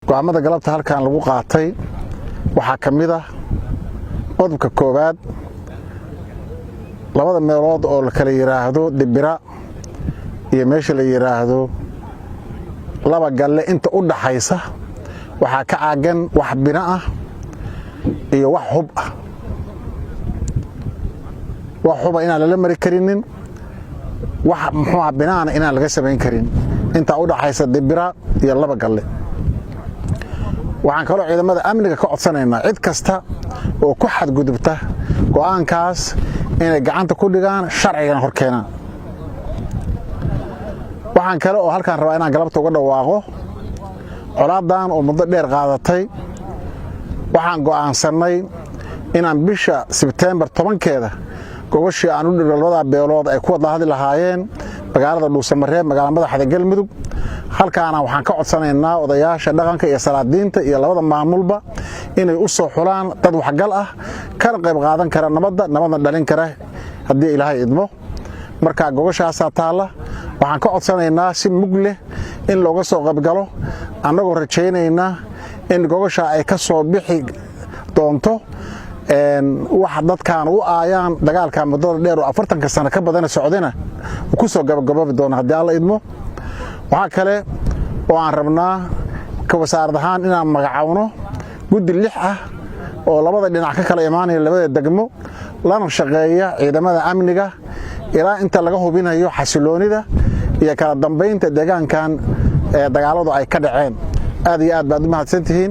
Go'aamada galabta halkan lagu qaatay waxaa ka mid ah qodobka koowaad: labada meelood oo la kala yidhaahdo Dibira iyo meesha la yidhaahdo Laba Galle inta u dhaxaysa waxaa ka caagan wax bino ah iyo wax hub ah. Wax huba inaan lala mari karinin, wax muxuuha binaana inaan laga samayn karin intaa u dhaxaysa Dibira iyo Laba Galle. Waxaan kaloo ciidamada amniga ka codsanaynaa cid kasta oo ku xadgudubta go'aankaas inay gacanta ku dhigaan, sharcigana hor keenaan. Waxaan kale oo halkaan rabaa inaan galabta uga dhawaaqo colaadan oo muddo dheer qaadatay. Waxaan go'aansannay inaan bisha Sebteembar 10-keeda gogashii aan u dhigno labadaa beelood ay ku wada hadli lahaayeen magaalada Dhuusamareeb, magaala madaxda Galmudug. Halkaana waxaan ka codsanaynaa odayaasha dhaqanka iyo salaadiinta iyo labada maamulba inay u soo xulaan dad waxgal ah, kana qayb qaadan kara nabadda, nabadna dhalin kara, haddii Ilaahay idmo. Marka gogashaasaa taalla. Waxaan ka codsanaynaa si mug leh in looga soo qaybgalo, annagoo rajaynaynaa in gogashaa ay ka soo bixi doonto wax dadkaan u aayaan. Dagaalka muddada dheer oo 40-ka sano ka badana socdayna ku soo gabagaboobi doono, haddii Alla idmo. Waxaa kale oo aan rabnaa ka wasaarad ahaan inaan magacowno guddi lix ah oo labada dhinac ka kala imaanaya, labada degmo, lana shaqeeya ciidamada amniga ilaa inta laga hubinayo xasiloonida iyo kala dambaynta deegaankan ee dagaaladu ay ka dhaceen. Aad iyo aad baad u mahadsantihiin.